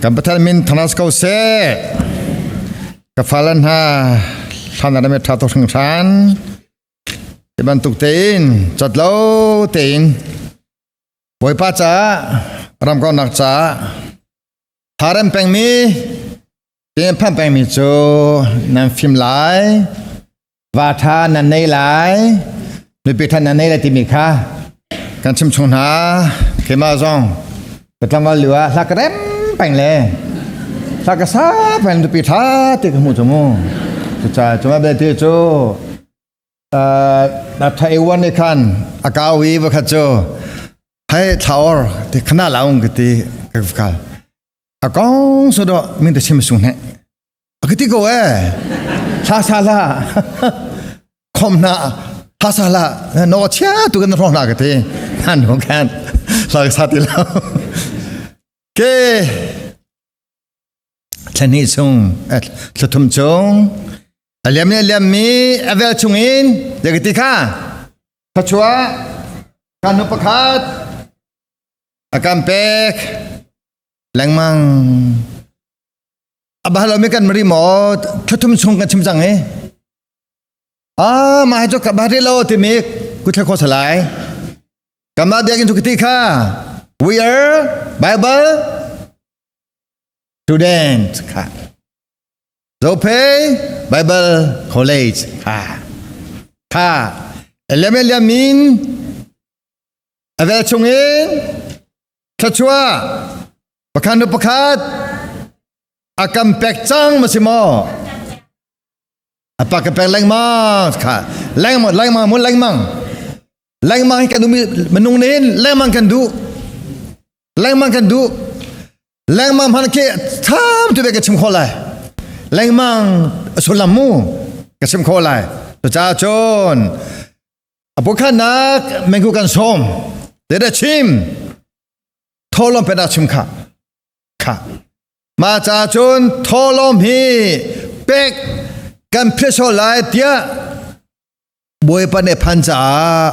Kan Pathian min thanas ko seh. Ka fale hna hlan ah tha tuk hringhran. Hi bantuk tein cat lo tein Bawipa caah ramkauhnak caah tharem pengmi tin phan pengmi cu nan fim lai va tha nan nei lai nupi tha nan nei lai timi kha kan chim chung hna keimah zong ka tlangval lio ah hla ka rem peng le hla ka sa peng nupi tha ti ka hmu cu mu cucaah cuma belte cu tha ewan nih khan a kau i vakhat cu hai thlaor ti khana laung ka ti ka kal a kong so do min te chim sung hne ka ti ko e hla sa la khom na hla sa la no chia tu kan rong na ka ti han ho kan hla sa ti lo ke thlani chung thlathum chung aliam ni aliam mi avel chung in de ka ti kha thachua kan nu pakhat akam pek lengmang Abah lo mi kan mari maw thuthum chung kan chim cang i ah mah hi cu ka bah lo timi kuthla kho salai kamah biakinn cu kati kha we are bible student kha Zophe Bible College kha kha eliam eliam min avel chungin thluachuah pakhat nu pakhat a kan pek cang ma si maw a pa ka pek lengmang kha lengmang lengmang mu lengmang lengmang hi kan duh minung nih lengmang kan duh lengmang kan duh lengmang hman khi tham tu ka chim kho lai lengmang sullam mu ka chim kho lai cucaah cun a bukhanak mengku kan sawm te da chim tholom pe da chim kha kha ma cha cun tholom hi pek kan phiso lai tiah bawipa nih phan caah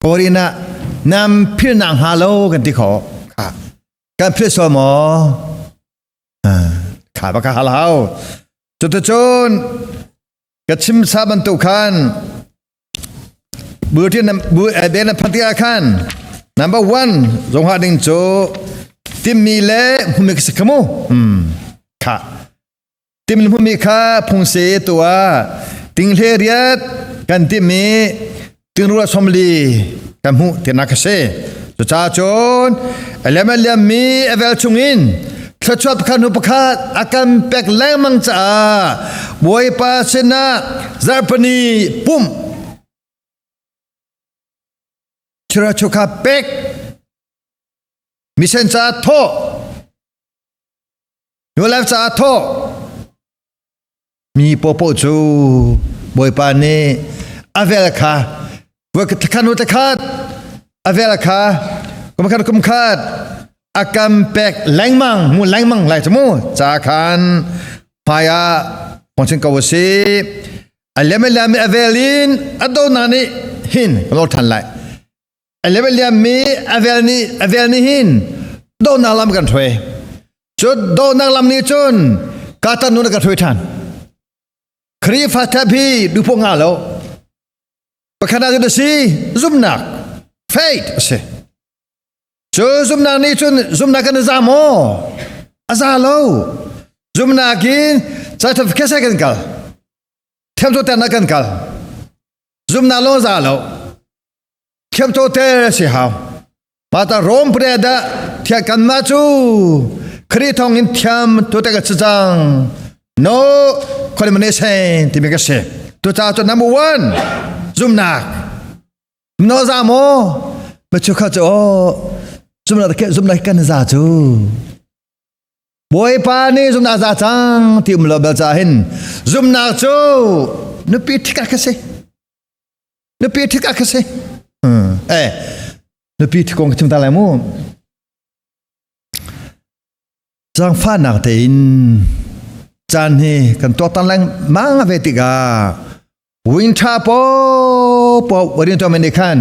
korina nam phil nak hnga lo kan ti kho kha kan phiso maw kha ba ka hal hau cuticun ka chim sa bantuk khan Bu na phan tikah khan number one zong ha ding cu timmi le hmumi ka si kha mu. Kha. Tim le hmumi kha phung se tua ting hle riat kan timmi tingrua somli kan hmuh tinak ka si. Cucaah cun aliam aliam mi avel chungin thluachuah pakhat hnu pakhat a kan pek lengmang caah Bawipa sinah zarhpini pumh thira chukha pek misen caah thawh nulev caah thawh mi popo cu Bawipa nih a vel kha khan u khat a vel kha kum khat kum khat a kam pek lengmang mu lengmang lai cu mu ca khan hmai ah hong ko si a liam a liam mi a vel in a do na nih hin lo than lai a liam a liam mi a vel nih a vel nih hin do na lam kan hrui cu do na lam nih cun ka tan nu na ka hrui than Khrihfa thap hi dupo nga lo pakhat ah cun si zumnak faith a si cu zumnak nih cun zumnak kan za maw a za lo zumnak in certificate kan kal thiam to ter kan kal zumnak lo za lo thiam to ter si hau mata Rom pre da thia kan ma cu Khrih thong in thiam to te ka chang no condemnation timi ka si tu ca cu number one zumnak no za maw ma chu kha cu zumnak ke zumnak kan za cu Bawipa nih zumnak za cang ti um lo bel ca hin zumnak cu nupi thik ka si nupi thik ka si eh nupi thik kong ka chim ta lai mu Zaangfahnak tein caan hi kan tuaktan lengmang ve tikah winter paohpaoh warin tuah nih khan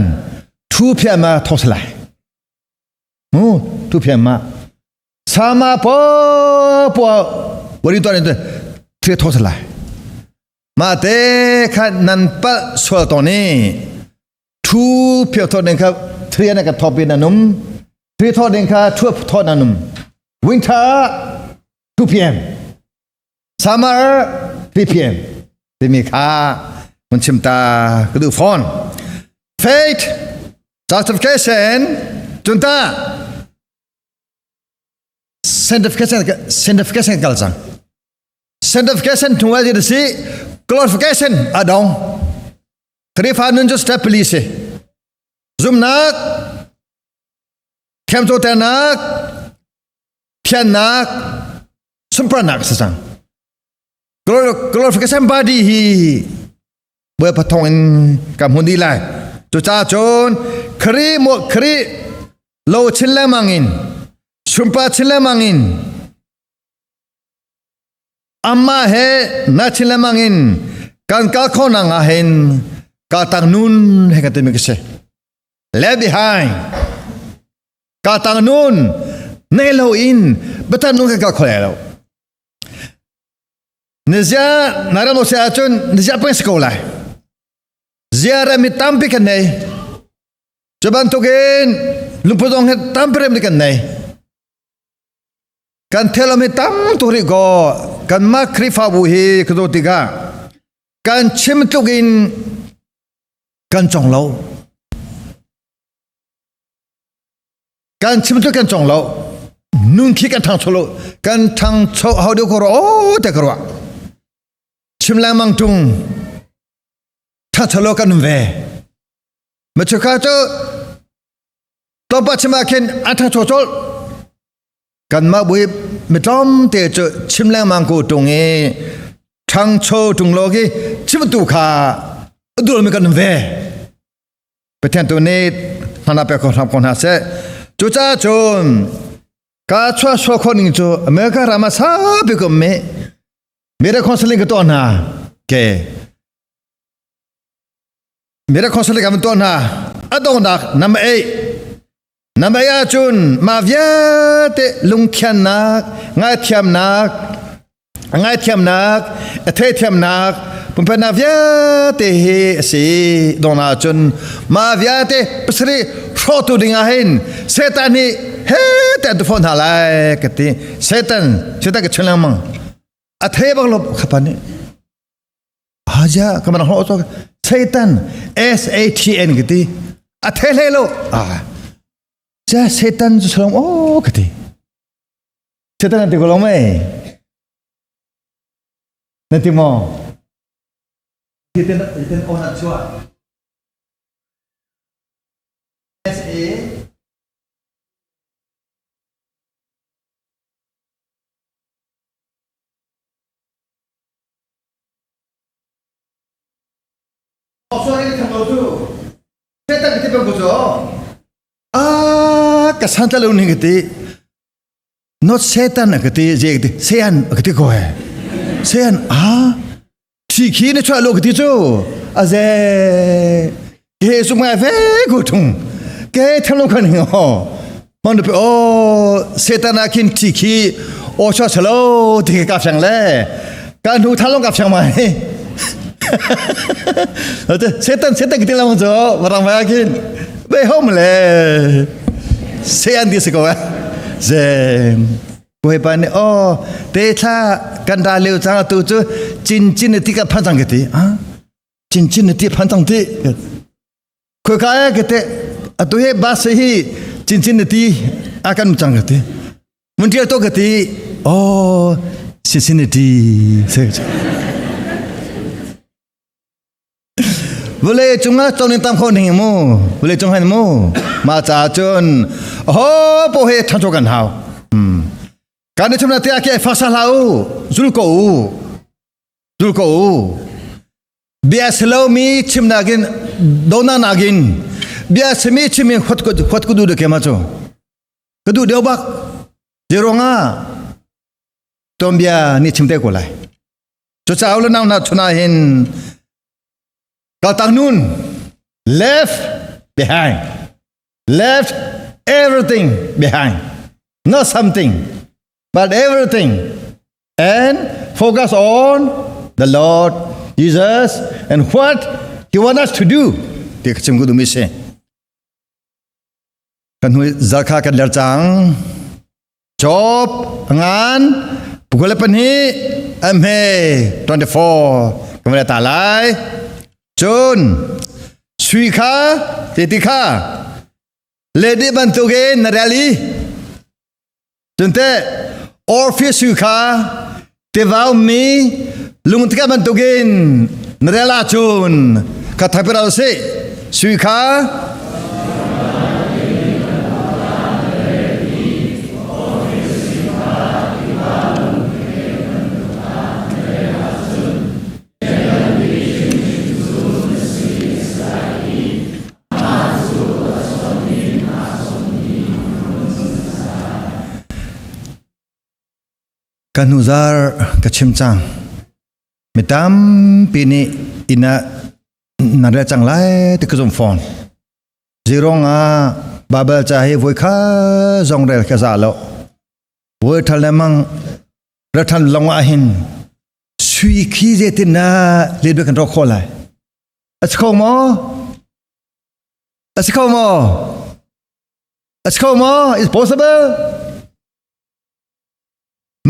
thu phiah ma thawk salai. Mu thu phiah ma. Sama po po wari to ni thre tho lai. Ma te kha nan pal sual to ni thu phio tho ding kha thre na ka thop in anum thre tho ding kha thu tho na num winter 2 p.m. Summer 3 p.m. timi kha mun chim ta ka duh fawn. Faith, justification, cunta sanctification sanctification kal cang. Sanctification thung a si glorification a dong. Khrihfa nun cu step pali si. Zumnak, thiamcoternak, thiannak, sunparnak si cang. Glorification body hi Bawipa thawng in kan hmun dih lai. Cucaah cun Khrih mo Khrih lo chin lengmang in sunpar chin lengmang in amah he na chin lengmang in kan kal khawhnak ah hin ka tang nun he kan timi ka si. Left behind ka tang nun nei lo in biatan nun kan kal kho lai lo. Na zia na ram si ahcun na zia peng si ko lai. Zia ram hi tampi kan nei. Cu bantukin lungput zong hi tampi rem kan nei. Kan thelom hi tam tuk rih ko. Kanmah Khrihfabu hi ka dawt tikah kan chim tluk in kan cong lo. Kan chim tluk kan cong lo. Nun khi kan ṭhangcho lo. Kan ṭhangcho hau deuh ko rua o te ka ruah. Chim lengmang ṭung ṭhangcho lo kan um ve. Machuka cu tlawmpal chim ah khin an ṭhangcho colh. Kanmah bu hi mitlawm te cu chim lengmang ko ṭung i ṭhangcho ṭung lo khi chimtu kha a dulmi kan um ve. Pathian tu nih hmana pek ko hram ko hna seh. Cucaah cun ka chuah sual khawh ning cu America ram ah saupi ka um mi media counseling ka tuah hna. Ke media counseling ka tuah hna. A donghnak number 8. Number 8 ahcun mah vialte lungthiannak, ngaithiamnak, a ngaithiamnak a theithiamnak pumpetnak vialte hi a si dongna ahcun mah vialte pasarih hrawhtu ding ah hin Satan nih he te an tu fawn hna lai ka ti Satan Satan ka chim lengmang a thei bak lo khapa nih haja ka man hlo to Satan S A T N ka ti a thei hlei lo ah cha Satan cu salong o ka ti Satan an ti ko lo mei? Na ti maw? Hitin hitin on an chuah. S A Sorry, tham lo cu. Satan ka ti peng ko cu. Ah, ka san ta lo ning ka ti. Not Satan a ka ti je ka ti Sean a ka ti ko he Sean a thi khi na chuah lo ka ti cu a ze ke su ngai ve ko thung ke thalo khan hing ho mon pe o Satan a khin thi khi o cha chalo ti ka fyang le ka nu thalong ka fyang mai Satan Satan ki ti lang cho warang mai khin be hom le Sean ti si ko eh ze Bawipa nih aw te thla kan ra lio cang atu cu cin cin ti ka phan cang ka ti ah cin cin ti phan cang ti khoi ka e ka te atu he bus hi cin cin ti a kan cang ka ti mun tial to ka ti oh Cincinnati se Vawlei cungah cawnin tam kho ning mu vawlei cung han mu mah caah cun ho po he ṭhancho kan hau kan i chumna te ake fasa hlah u zul ko u zul ko u bia selo mi chim nakin dona nakin bia simi chim in khot khot ku du de ke ma chu ka du deu bak jeronga tom bia ni chim te ko lai Cucaah le nau hna chun ah hin kaltak nun left behind left everything behind not something. But everything and focus on the Lord Jesus and what he want us to do ti ka chim ku dumi si. Kan hui zarkha kan ler cang. Job ngan pukul pahnih amhe 24 kan ta lai. Cun sui kha te ti kha ledi bantukin na rel i cunte Orpheus sui kha tivau mi lungtika bantukin na rel ahcun ka thapir si sui kha. Ka hnuzar ka chim cang. Mi tampi nih inn ah nan rel cang lai ti ka zum fawn. Zirong ah Babel ca hi voi kha zong rel ka za lo. Voi thal le mang rathan long ah hin sui khi zeitin na let kan ro kho lai. A si kho maw? A si kho maw? A si kho maw? Is possible?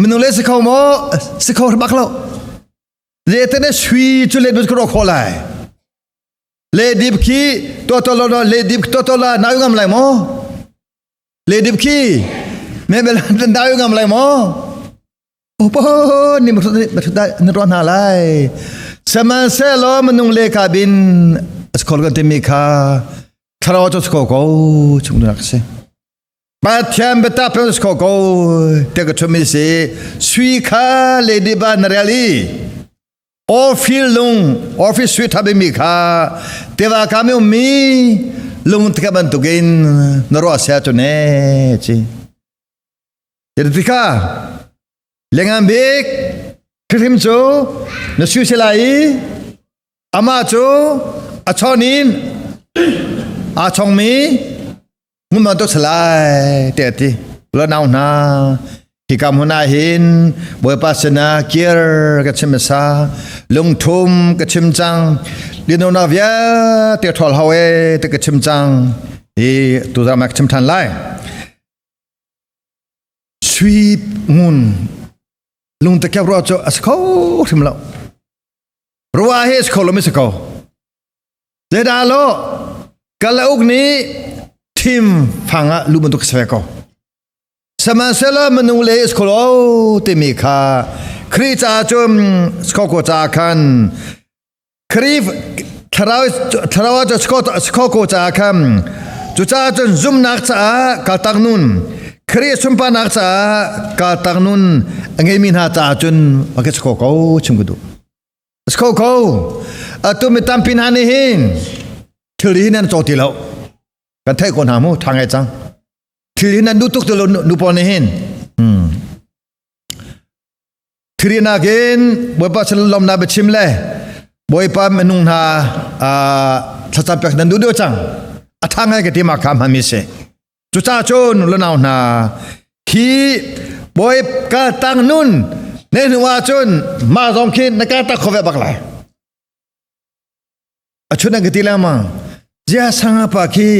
Minung le si kho maw? Si kho bak lo. Zeitin na sui cu let ka ro kho lai. Le dip khi to to lo le dip to to la na ngam lai maw? Le dip khi me bel na ngam lai maw? Upo ni na ruah hna lai. Sihmanhsehlaw minung le ka bin a kan timi kha thlarau cu ko ko chung nak si. Pathian biatak pe ko ko te ka chumi si sui kha le di ba na rel i Orphil lung Orphil sui thabi mi kha tewa ka mi ummi lung tika bantukin na ruah sia cu ne chi. Tikha lengan bik Khrihrim cu na sui si lai i amah cu a chawn in aa chongmi hmun bantuk si lai tiah a ti. Lo nau hna hika hmun ah hin Bawipa sinah kir ka chim hmasa lungthum ka chim cang linonak vialte ṭhawl hau e ti ka chim cang i tuzarh ma ka chim ṭhan lai. Sui ngun lungtakep ruah cu a si kho hrim lo. Ruah hi a si kho lo mi si ko. Zeidah lo kalauk nih thim fang ah lu bantuk si ve ko. Sihmanhsehlaw minung le is kho lo timi kha Khrih caah cun ko caah khan Khrih thlarau thlarau cu sikho ko caah khan cucaah cun zumnak caah kaltak nun Khrih sunparnak caah kaltak nun a ngeimi hna caah cun a ka sikho ko chim ka duh sikho ko atu mi tampi hna nih hin thil hi nan caw ti lo kan theih ko hna mu tha ngai cang thil hi nan duh tuk ti lo nu pawl nih hin Thirinak in Bawipa sin lawmnak biachim le Bawipa minung hna thlacam pek nan duh deuh cang. A ṭha ngai ka ti ma kha hmanmi si. Cucaah cun lunau hna hi Bawi ka tang nun ne hnu ah cun mah zong khi na ka tak kho ve bak lai. A chun an ka ti lengmang. Zia sanga pa khi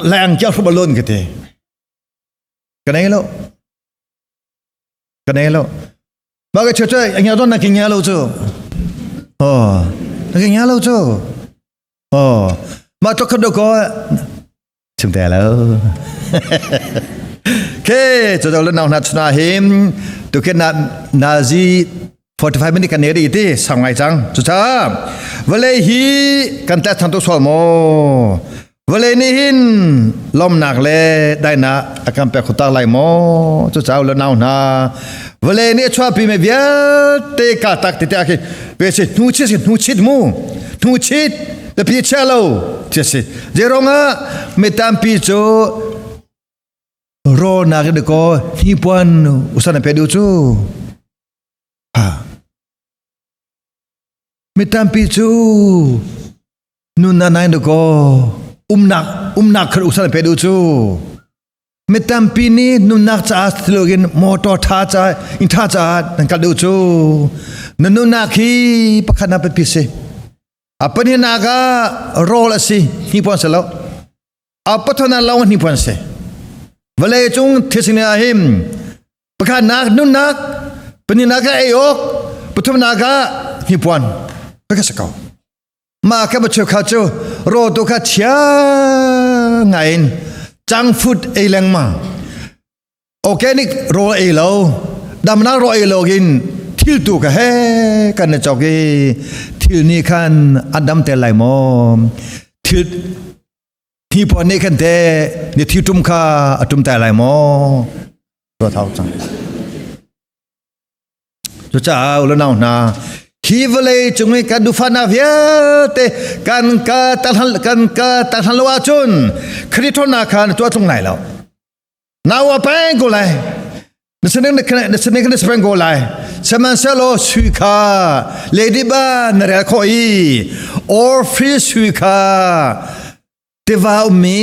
lai ang kia hrup alon ka ti. Ka nei lo. Ka nei lo. Ba ka chu ang ya don na king ya lo chu. Oh, na king ya lo chu. Oh, ma to khat ko chim te lo. Ke chu do nau na chuna him tu ke na nazi 45 minute kan eri ti sang ngai cang chu cha vale hi kan ta than to sol mo Vawlei nih hin lawmnak le daihnak a kan pek kho tak lai maw? Cucaah le nau hna, vawlei nih a chuahpi mi vialte ka tak ti tiah khi ve si hnu chit si hnu chit mu hnu chit biapi chia lo ti si. Zeirong ah mi tampi cu rawlnak in ko hnipuan usan an pe duh cu. Ha. Mi tampi cu nun na nai ko umnak umnak khan usal pe du cu. Mi tampi nih nunnak caah tiloin motor tha caah inn tha caah nan kal deuh cu. Na nunnak hi pakhat na biapi si. A pahnihnak ah rawl a si, hnipuan si lo. A pathumnak lawng hnipuan si. Vawlei cung thil sining ah hin pakhatnak nunnak, pahnihnak ah ei awk, pathumnak ah hnipuan. Ka si ko. Mah kha cheukhat cu rawl tu kha chia ngai in junk food ei lengmang. Organic rawl ei lo, damnak rawl ei lo in thil tu kha he kan i chok i thil nih khan an dam te lai maw? Thil thi pawn nih khan te ni thi tum kha a tum te lai maw? Ruat hau cang. Cucaah u le nau hna, hi vawlei cung i kan duhfahnak vialte kan ka tahlan kan ka tahlan lo ahcun Khrih ṭhawnnak kha na tuah tlung lai lo. Nau a peng ko lai. Na sining na sining na peng ko lai. Sihmanhsehlaw sui kha lady ba na rel khawh i or free sui kha tiva ummi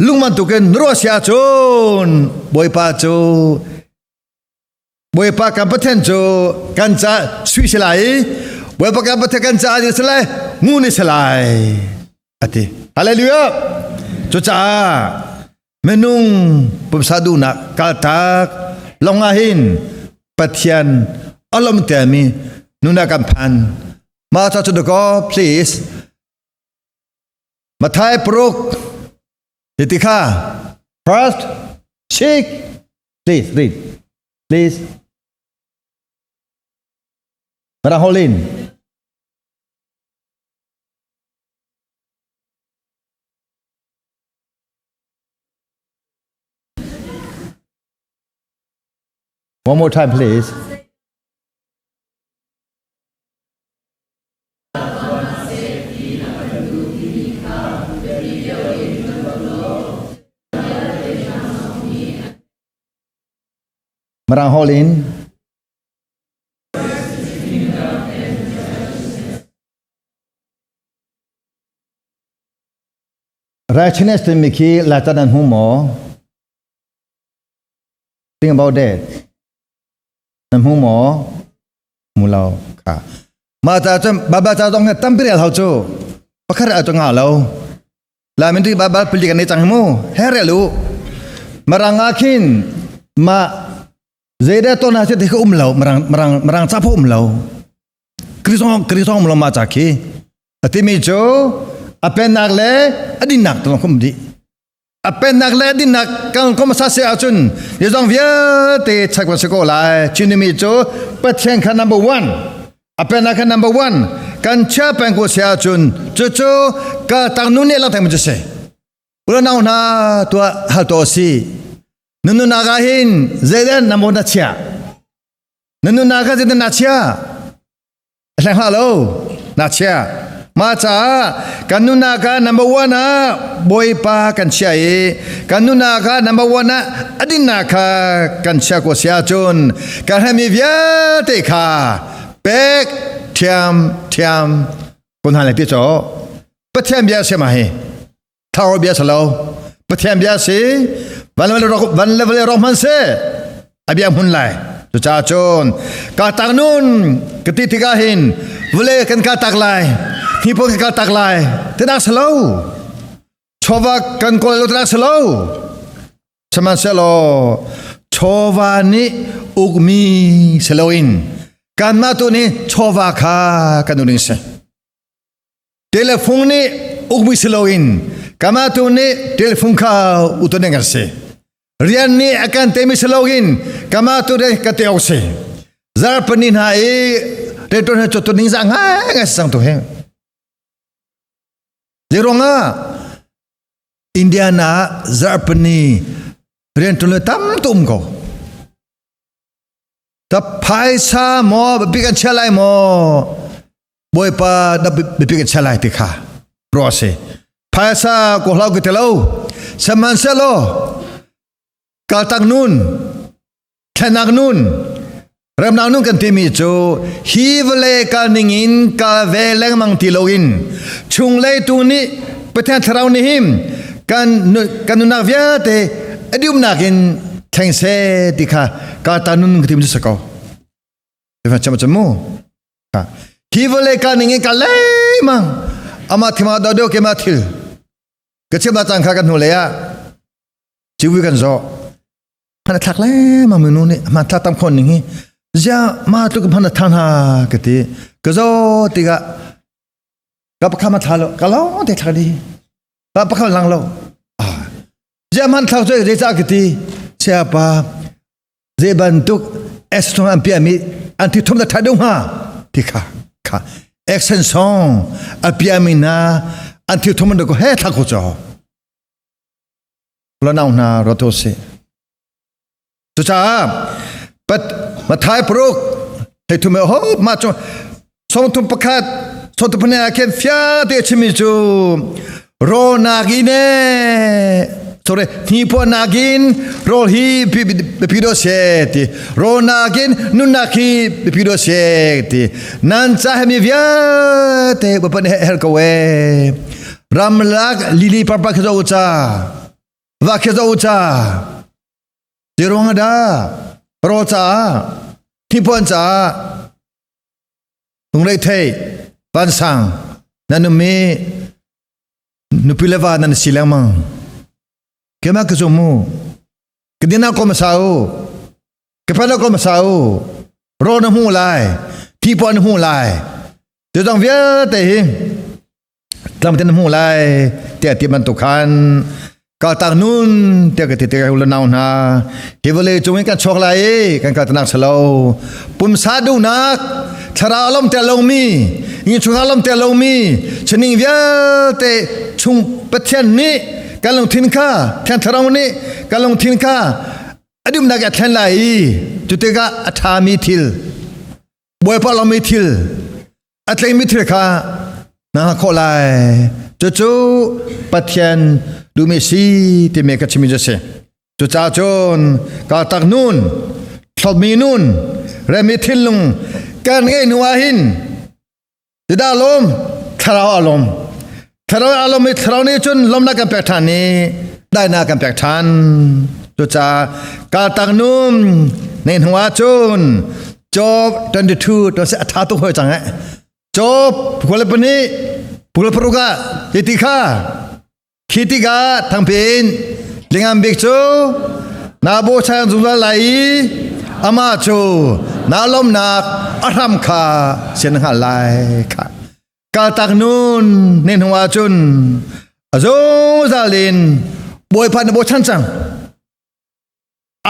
lung bantukin na ruah si ahcun Bawipa cu Bawipa kan Pathian cu kan ca sui si lai i Bawipa kan Pathian kan ca ni si lai ngu ni si lai a ti. Hallelujah. Cucaah minung pumsa duhnak kaltak lawng ah hin Pathian a lawmtermi nuna kan phan. Mah ca cu dakaw please. Mathai paruk hiti kha first seek Please read. Please. Maraholin. One more time, please. Mirang holh in Righteousness timi khi Laica nan hmu maw? Think about that. Nan hmu maw? Hmu lo. Kha. Mah ca cun Baibal ca zong hi tampi rel hau cu. Pakhat rel cu ngah lo. Laimin ti Baibal pali kan nei cang hi mu. He rel u. Mirang ah khin mah zeidah ton ah ti kha um lo. Mirang mirang mirang ca pho um lo. Krisong krisong um lo mah ca khi. A timi cu a pennak le a dinnak tu um dih. A pennak le a dinnak kan kom sa se ahcun zeizong vialte check va si ko lai. Chinimi cu Pathian kha number one. A pennak kha number one. Kan chia peng ko si ahcun cucu ka tang nu nih lang theng cu si. Ulanau hna tuah hal to si. Nununak ah hin zeidah number na chia? Nununak ah zeidah na chia? Hleng hlah lo na chia mah caah kan nunnak ah number one ah Bawipa kan chia i kan nunnak ah number one ah a dinnak kha kan chia ko si ahcun kan herhmi vialte kha pek thiam thiam kun hna le ti caw Pathian bia si ma hi thlarau bia si lo Pathian bia si van le van le vale rong hman se a bia hmun lai cucaah cun ka tak nun ka ti tikah hin vale kan ka tak lai hnipuan kan ka tak lai tinak si lo chawva kan kawl lo tinak si lo sihmanhsehlaw chawva nih ukmi si loin kanmah tu nih chawva kha kan uning si Telefung nih ukmi si loin kamah tu nih telefung kha uton ding kan si. Rian nih a kan temi si loin kamah tu nih ka te awk si. Zarpani hna i reton he cotun ning za ngai ngai sang tu he. Zeirong ah Indiana zarpani rian ṭuan le tam tu um ko. Ta phaisa maw biapi kan chia lai maw Bawipa na biapi kan chia lai ti kha ruah si. Phaisa ko hlau ka ti lo. Sihmanhsehlaw kaltak nun, thlenak nun, remnak nun kan timi cu hi vawlei kal ning in kal ve lengmang ti loin chunglei tu nih Pathian Thlarau nih hin kan kan nunnak vialte a diumnak in thleng se ti kha ka ta nun ka tim cu ko. Te cham cham mu. Hi vawlei ka ning in ka lengmang ama thima do do ke ma thil ka chim la cang kha kan hnu lei ah ciwi kan zawh hman a thlak lengmang minu nih hman thlak tam khon ning hi zia ma tluk hman a tha hna ka ti ka zo tikah ka pakha ma thla lo ka long te thla di pa pakha lang lo ah zia man thlak cu zei ca ka ti chia pa zei bantuk estong an piami an thi thum da tha deuh hnga ti kha kha action song a piami na an thi thum da ko he thla ko cho lo nau hna roto si cucaah pat mathai paruk hei thum ho ma chu song thum pakhat song thum pahnih ah khin fia te chimi cu ro nagine sorry hnipuan nakin rawl hi biapi do se ti ro nakin nunnak hi biapi do se ti nan ca hemi vialte bapan her ko e ramlak lili parpa khi zo cha va khi zo cha ti ruang da ro cha hnipuan cha lungrei thei vansang nan ummi nupi le va nan si lengmang keimah ka zum mu ka dina ko ma sa u ka pala ko ma sa u ro na hmu lai thi po na hmu lai tu dang vialte hi tlam te na hmu lai tiah ti bantuk khan kaltak nun tiah ka ti te ka nau hna hi vawlei cung in kan chuak lai i kan kaltanak salo pumsa duhnak thlarau lom te lomi innchungkhar lom te lomi chaning vialte chung Pathian nih kan lungthin kha Thiang Thlarau nih kan lungthin kha a dumnak a thlen lai i cu tikah a ṭhami thil Bawipa lomi thil a tleimi thil kha na hngah khawh lai cucu Pathian duhmi si timi ka chimmi cu a si cucaah cun kaltak nun thlopmi nun remi thinlung kan ngeih hnu ah hin Tidah lawm thlarau a lawm thlarau a lawm i thlarau nih cun lawmnak kan pek ṭhan i daihnak kan pek ṭhan cucaah kaltak nun nei hnu ah cun Job 22 to se a ṭha tuk hoi cang eh Job 22 26 ah hiti kha khi tikah thangpin lingam bik cu na bochan zungzal lai i amah cu na lawmnak a hram kha sin hngal lai kha kaltak nun ne hnu ah cun a zungzal in Bawipa na bochan cang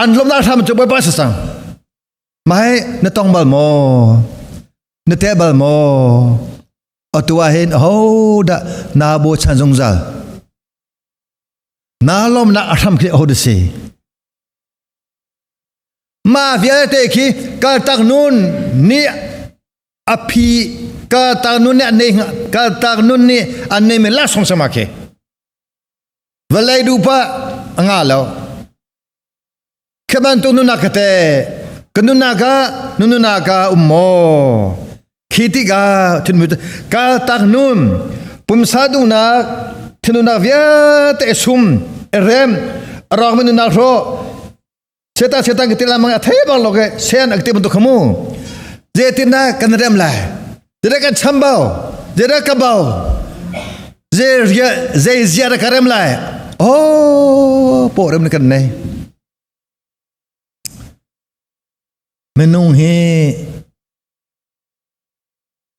an lawmnak hram cu Bawipa si cang Mai na tong bal maw? Na teh bal maw? Atu ah hin aho dah naa bochan zungzal? Naa lawmnak a hram khi aho dah si? Mah vialte khi kaltak nun nih a phi kaltak nun nih an nei kaltak nun nih an nei mi laksawng sama khi vawlei dupa a nga lo Khi bantuk nunak ka te ka nunak ah nu nunak ah um maw khi tikah thinmu ka tak nun pumsa duhnak thinduhnak vialte sum rem rawk mi nunak hro seta seta ka tilam a thei bang lo ke sen ak ti bantuk khamu je tin na kan rem lai je kan chambau je ka bau je je zia ka rem lai oh po rem kan nei Minung hi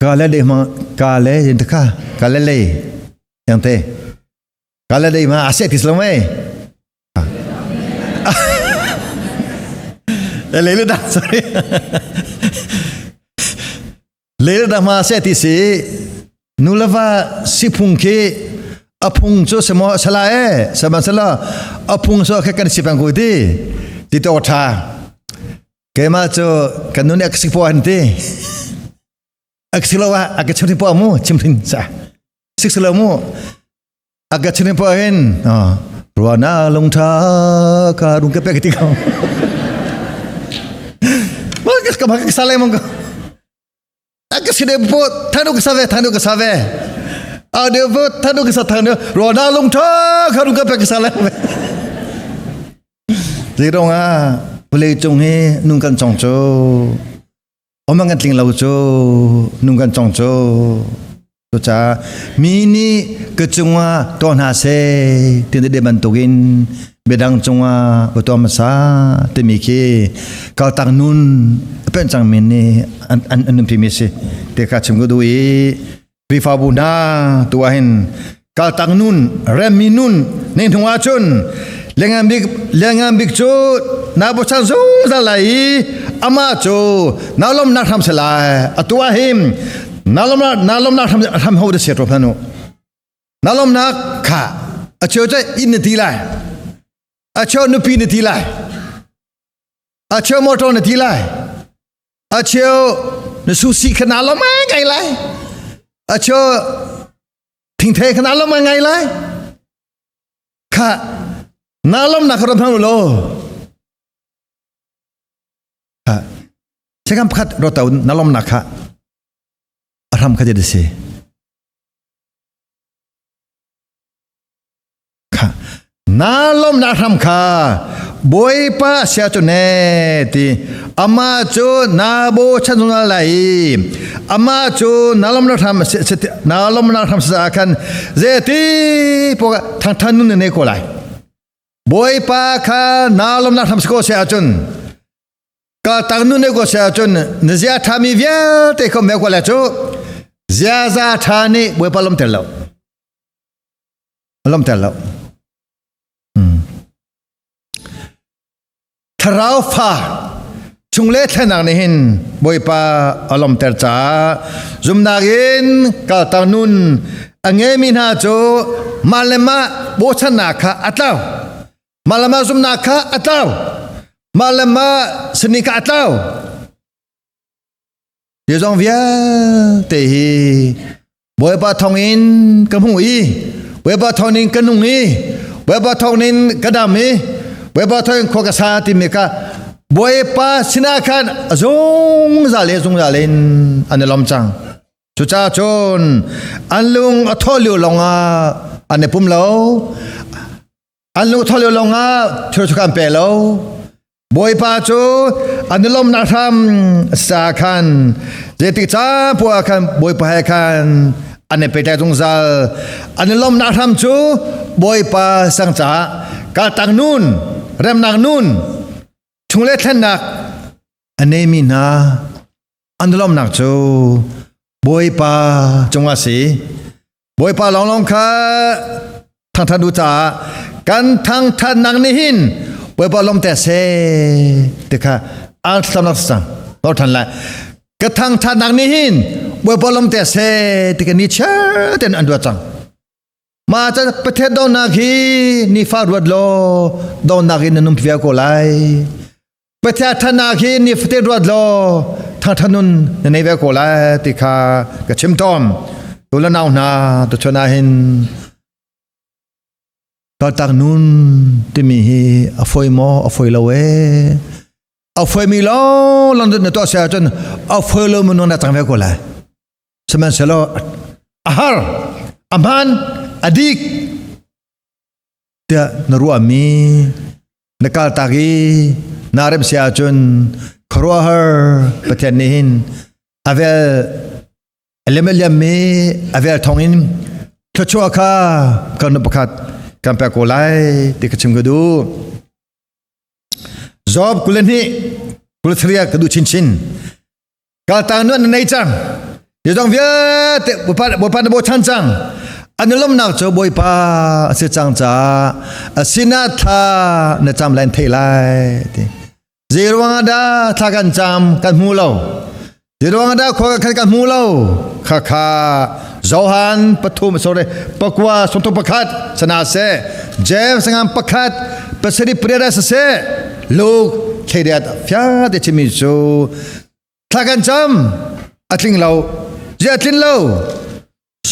ka le dei ma ka le yin ta kha ka le lei yang te ka le dei ma a se ti slo mei le le da sorry le le da ma se ti si Nu le va siphung khi a phung cu semaw sala e sihmanhsehlaw a phung so kha kan si peng ko ti ti to tha keimah cu kan nun ak sik po an ti ak silo ah a ka chim po mu chim thin sa sik silo mu a ka chim po hin ruana lungtha ka rung ka pe ti ko ma ka ka salai mong ko ka si de po thanu ka save thanu ka save a de po thanu ka sa thanu ro na lung tha kharu ka pe ka sa le. Zeirong ah vawlei cung hi nung kan cong cu Omang kan tling lo cu nung kan cong cu cucaah mi nih ka cungah tuah hna seh ti de bantukin biadang cungah ka tuah hmasa timi khi kaltak nun a pen cangmi nih an an an nunpi mi si ti kha chim ka duh i Khrihfabu hna tu ah hin kaltak nun remmi nun ne hnu ah cun lengan bik lengan bik cu na bochan zungzal lai i amah cu na lomnak hram se lai atu ah hin na lomnak na lomnak hram hram ho de se ro hmanu na lomnak kha a cheu cu inn na ti lai a cheu nupi na ti lai a cheu motor na ti lai A cheu na susi kha na lom ngai lai. A cheu thingthei kha na lom ngai lai. Kha na lom na kha ram hang lo. Kha second pakhat ro tau na lom na kha a ram kha je si. Kha na lawmnak hram kha Bawipa sia cu ne ti amah cu na bochan zungzal lai i amah cu na lawmnak hram na lawmnak hram sa khan zeiti poah thangthan nun ne ko lai Bawipa kha na lawmnak hram si ko se ahcun ka tang nun ne ko se ahcun na zia ṭhami vialte kho me ko lai cu ziaza ṭha nih Bawipa lawmter lo lawmter lo. Thlarau fa chung le thlenak nih hin Bawipa a lawmter caah zumnak in kaltak nun a ngeimi hna cu mah le mah bochannak kha a tlau. Mah le mah zumnak kha a tlau. Mah le mah sani kha a tlau. Hi zong vialte hi Bawipa thawngin ka hmu i Bawipa thawngin ka nung i Bawipa thawngin ka dam i Bawipa thawngin khua ka sa timi kha Bawipa sinah khan a zungzal le zungzal in an i lawm cang. Cucaah cun an lung a thawh lio lawngah an i pum lo. An lung a thawh lio lawngah thil cu an pe lo. Bawipa cu an i lawmhnak hram sa khan zeitik caan poah khan Bawipa he khan an i pehtlaih zungzal. An i lawmhnak hram cu Bawipa sang caah kaltak nun, remnak nun, chungle thlennak a neimi hna an i lawmhnak cu Bawipa cungah si. Bawipa lawnglawng kha thangthat u caah kan thangthatnak nih hin Bawipa lawmte seh ti kha an thlacamnak sang nor than lai ka thangthatnak nih hin Bawipa lawmte seh ti ka ni chiar ten an ruat cang ma ca Pathian dawtnak hi nifa ruat law dawtnak in na nung vial ko lai Pathian thatnak hi nifate ruat law thangthat nun na nei ve ko lai ti kha ka chim tawn. Tu le nau hna tuchun ah hin kaltak nun timi hi a foi maw a foi lo ee. A foi mi lawng lang na tuah sia ahcun a foi lo minung na cang ve ko lai. Sihmanhsehlaw a har, a hmaan, a dik tiah na ruahmi na kaltak i naa rem si ahcun khuaruahhar Pathian nih hin a vel a liam a liammi a vel thawngin thluachuah kha kan nu pakhat kan pek ko lai ti ka chim ka duh. Job 22 23 ka duh chinchin. Kaltak nu an nei cang. Hi zong vialte Bawipa Bawipa na bochan cang. An i lawmhnak cu Bawipa a si cang caah a sinah thla na cam lai thei lai ti. Zei ruangah dah thla kan cam kan hmu lo. Zei ruangah dah khua kan kan hmu lo. Kha kha Johan pathum sorry pakua sawmthum pakhat sana se James ngam pakhat pasarih pariat se Luke thleidat fia te chimi cu thla kan cam a tling lo zia a tlin lo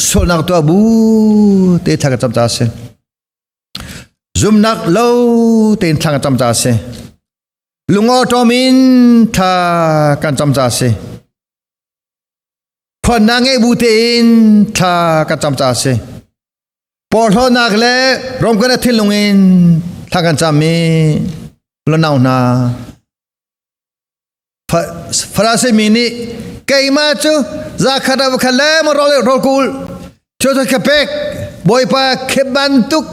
sualnak tuah bu te thla kan cam ca si zumnak lo tein thla kan cam ca si lungawṭawm in thla kan cam ca si khuannak ngeih bu tein thla kan cam ca si porhlawtnak le romkan a thinlung in thla kan cam i. Lanau hna Farasi mi nih keimah cu zakhat ah khat le ma rol rol kul cu ka pek bawipa khep bantuk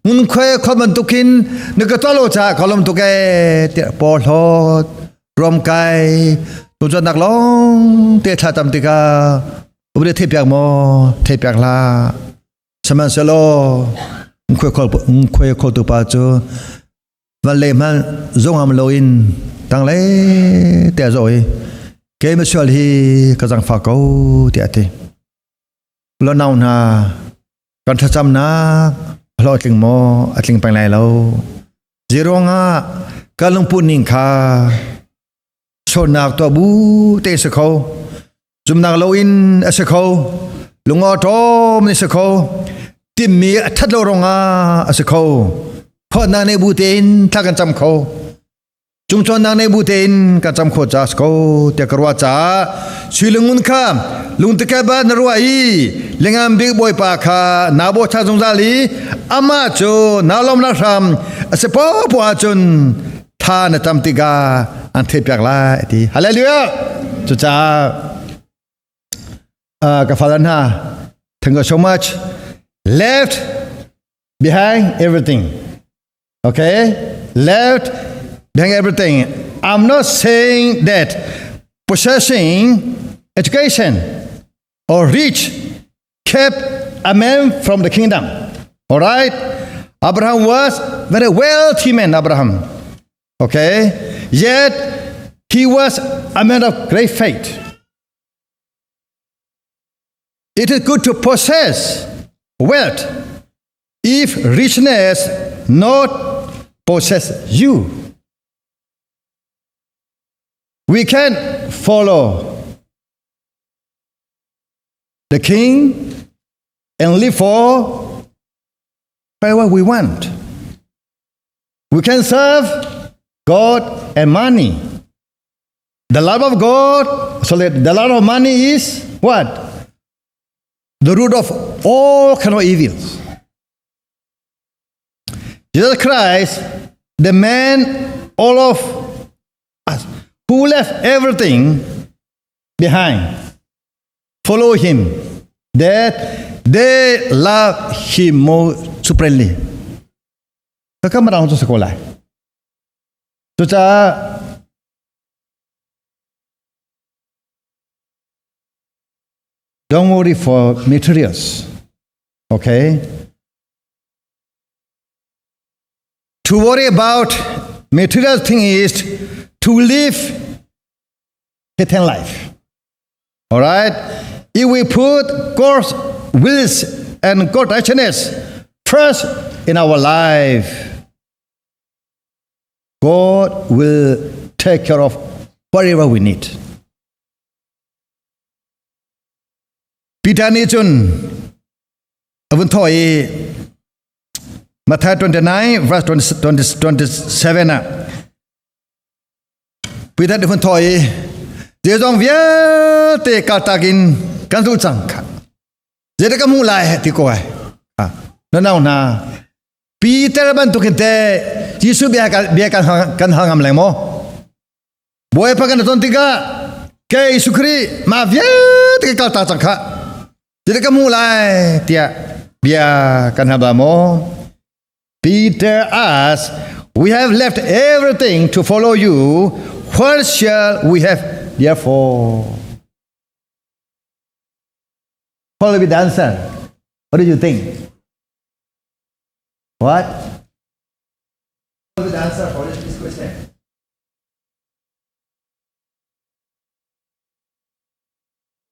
ngunkhuai khol bantukin na ka tuah lo caah ka lawm tuk ee tiah porhlawt ruamkai tuchan nak lawng te thla tam tikah ubde thei piak maw thei piak hlah sihmanhsehlaw ngunkhuai kholtu pa cu van le hmanh zongam loin tanglei te a zoh i kei misual hi ka zangfak ko tiah a ti. Lonau hna kan thlacamnak a hlawhtling maw a tling peng lai lo. Zeiruangah kan lungput ning kha sualnak tuah bu te si kho zumnak loin a si kho lungawṭawm in si kho timmi a ṭhat lo ruangah a si kho khawhnak nei bu tein thla kan cam kho cungcawnnak nei bu tein kan cam kho ca si ko tiah ka ruah caah sui lungun kha lungtike ba na ruah i lingam bik bawipa kha naa bochan zungzal i amah cu naa lawmnak hram a si poah ahcun tha na tam tikah an theihpiak lai ti hallelujah cucaah ka fale hna thank you so much left behind everything okay left behind everything i'm not saying that possessing education or rich kept a man from the kingdom all right abraham was very wealthy man abraham Okay? Yet he was a man of great faith. It is good to possess wealth if richness not possess you. We can follow the king and live for whatever we want. We can serve God and money. The love of God, so the love of money is what? The root of all kind of evils. Jesus Christ, the man all of us who left everything behind, follow him, that they love him more supremely. Ka marang cu si ko lai. Cucaah don't worry for materials. Okay? To worry about material thing is to live hidden life. All right? If we put God's wills and God's righteousness first in our life, God will take care of whatever we need. Peter nih cun a vun thawh i Matthew 29 verse 20, 27 ah Peter nih vun thawh i zeizong vialte kaltak in kan zulh cang kha zeidah ka hmuh lai ti ko ai na nau hna Peter bantukin te Jesuh bia bia kan kan hal ngam leng maw Bawipa kan ton tikah kei Jesuh Khrih ma vialte ka kaltak cang kha zeidah ka hmuh lai tiah bia kan hal ba maw Peter asked, We have left everything to follow you. What shall we have therefore? What will be the answer? What do you think? What? What will be the answer for this question?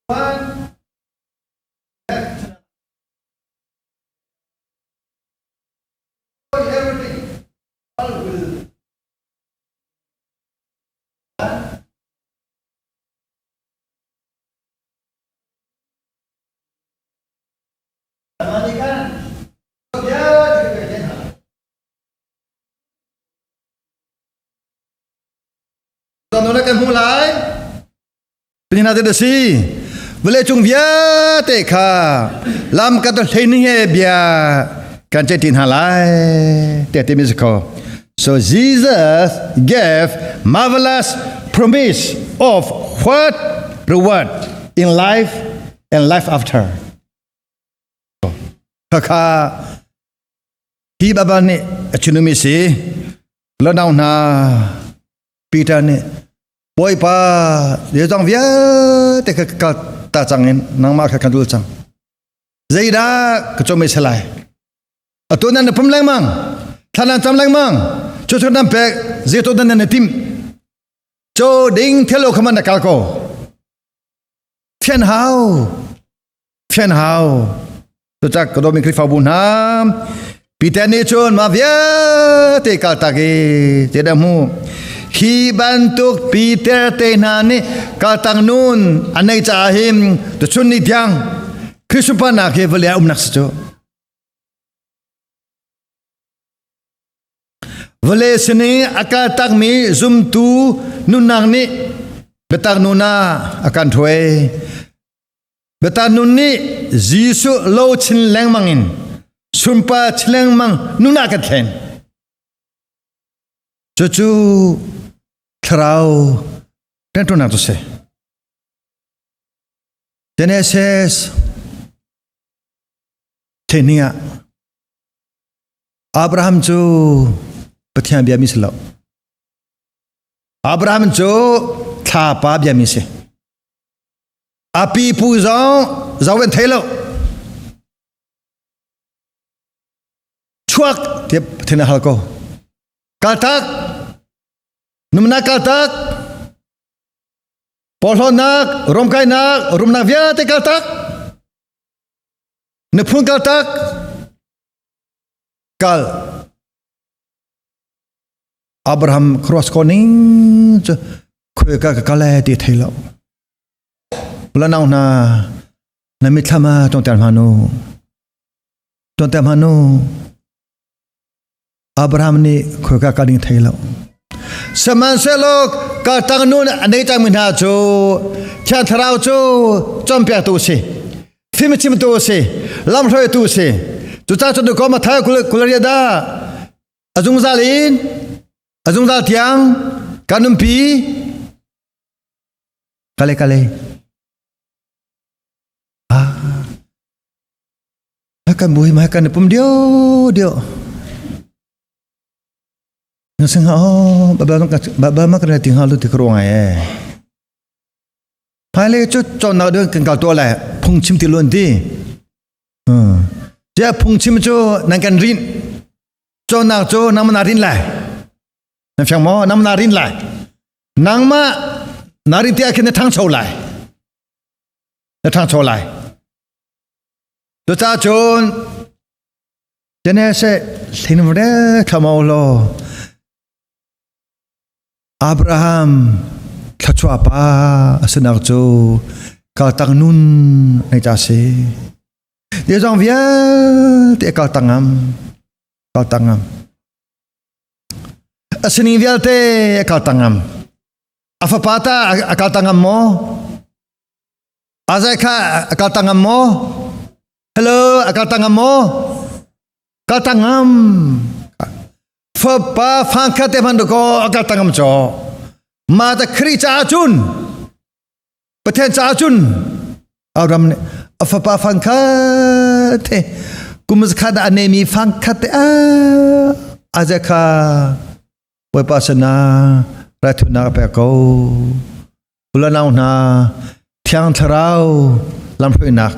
One, left everything all will kan hmu lai Pina te si vawlei cung vialte kha lam ka to hlei ning he bia kan che tin hna lai te ti mi si kho. So Jesus gave marvelous promise of what reward in life and life after. Khakha hi baba nih a chunumi si lanau hna Peter nih Bawipa zeizong vialte kha ka ta cang in nangmah kha kan dul cang. Zeidah ka cawm i lai? Atu nan na pum lengmang, thla nan cam lengmang, cu cu nan pek, zeitu nan na tim. Cho ding thelo kha man na kal ko. Thian hau, thian hau. Cucak ka dawmi Khrihfabu hna, Peter nih cun mah vialte kaltak i zeidah hmu? Hi bantuk Peter te hna nih kaltak nun an nei caah hin tuchun ni tiang Khrih sunparnak hi vawlei ah umnak si cu. Vawlei sining a kaltakmi zumtu nunnak nih biatak nun ah a kan hruai. Biatak nun nih Jesuh lo chin lengmang in sunpar chin lengmang nun ah kan thlen. Cucu thlarau ṭanṭunak cu si. Genesis thehni ah Abraham cu Pathian biami si lo. Abraham cu thlapa biami si. A pipu zong zo an thei lo. Chuak tiah Pathian a hal ko. Kaltak. Numnak kaltak. Porhlawtnak, romkainak, rumnak vialte kaltak. Na phun kaltak. Kal. Abraham cross ko ning cu khoi ka ka kal ti thei lo. Lanau hna na mitthlam ah tonter hmanh u. Tonter hmanh u. Abraham nih khoika ka ding thei lo. Sihmanhsehlaw ka tang nun a nei cangmi hna cu Thiang Thlarau cu cawnpiaktu a si. Fimchimtu a si. Lamhruaitu a si. Cucaah cun ko Matthai kul da a zungzal in a zungzal tiang kan nunpi Kale kale. Ah. Kan buhi ma kan pum dio dio. Na sing ha oh baba baba ma kan ting ha lu ti kro ngai e. Phai le chu chon na ding kan kal to lai phung chim ti lun ti. Tia phung chim chu nan kan rin. Chon nak chu nang na rin lai. Na fiang mo nang na rin lai. Nangmah na rin ti ah khin na ṭhangcho lai. Na ṭhangcho lai. Cucaah cun Genesis hlinvre thlamo law Abraham thluachuah pa a sinak cu kaltak nun nei ta si. Ti zong vialte kaltak ngam. Kaltak ngam. A sining vialte a kaltak ngam. A fapa ta a kaltak ngam maw? Azai kha a kaltak ngam maw? Hello, a kaltak ngam maw? Kaltak ngam. Fapa fangkhat te hman ko a kaltak ngam cho. Ma ta Khrih caah cun Pathian caah cun Abraham nih a fapa fangkhat te kum zakhat ah a neimi fangkhat te a a kha Bawipa sinah raithunak a pek ko. Ulanau hna Thiang Thlarau lamhruainak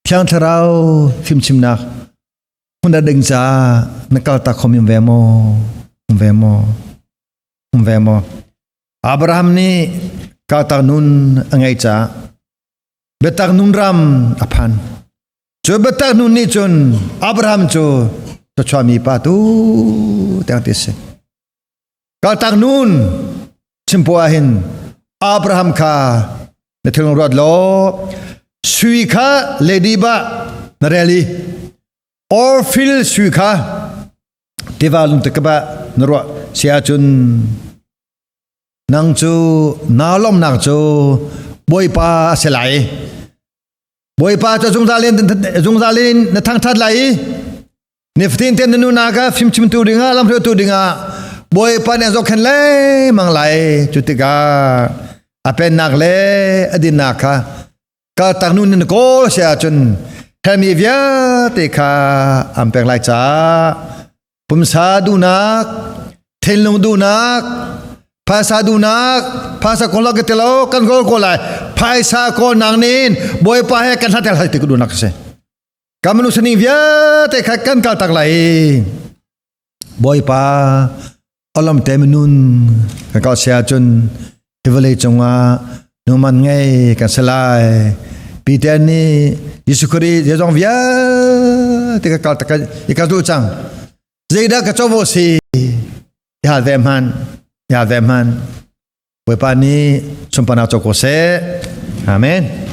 Thiang Thlarau fimchimnak hmun a ding caah na kaltak khom im ve maw? Um ve maw? Um ve maw? Abraham nih kaltak nun a ngei caah biatak nun ram a phan. Cu biatak nun nih cun Abraham cu thluachuahmi pa tu tiang ti si. Kaltak nun chimpu ah hin Abraham kha na thilung ruat law sui kha lady ba na rel i Orphil sui kha tiva lung te ba na ruah si ahcun nang cu naa lawmnak cu Bawipa a si lai Bawipa cu zungzal in zungzal in na thangthat lai i. Nifatin te na nunak ah fimchimtu dingah lamhruaitu dingah Bawipa nih a zohkhenh lengmang lai. Cu tikah a pennak le a dinnak kha kaltak nu nan kawl si ahcun hermi vialte kha an pek lai caah pumsa duhnak, thinlung duhnak, phaisa duhnak, phaisa kawl ka tilo kan kawl ko lai. Phaisa kawl nang nin Bawipa he kan hlat hlat ti ka duhnak a si. Kan minung sining vialte kha kan kal tak lai. Bawipa alam te minun kan kal sia cun hi vawlei cungah numan ngei kan si lai. Peter nih Jesuh Khrih zeizong vialte ka kal tak i ka duh cang. Zeidah ka covo si? I hal ve hman. I hal ve hman. Bawipa nih sunparnak co ko seh. Amen.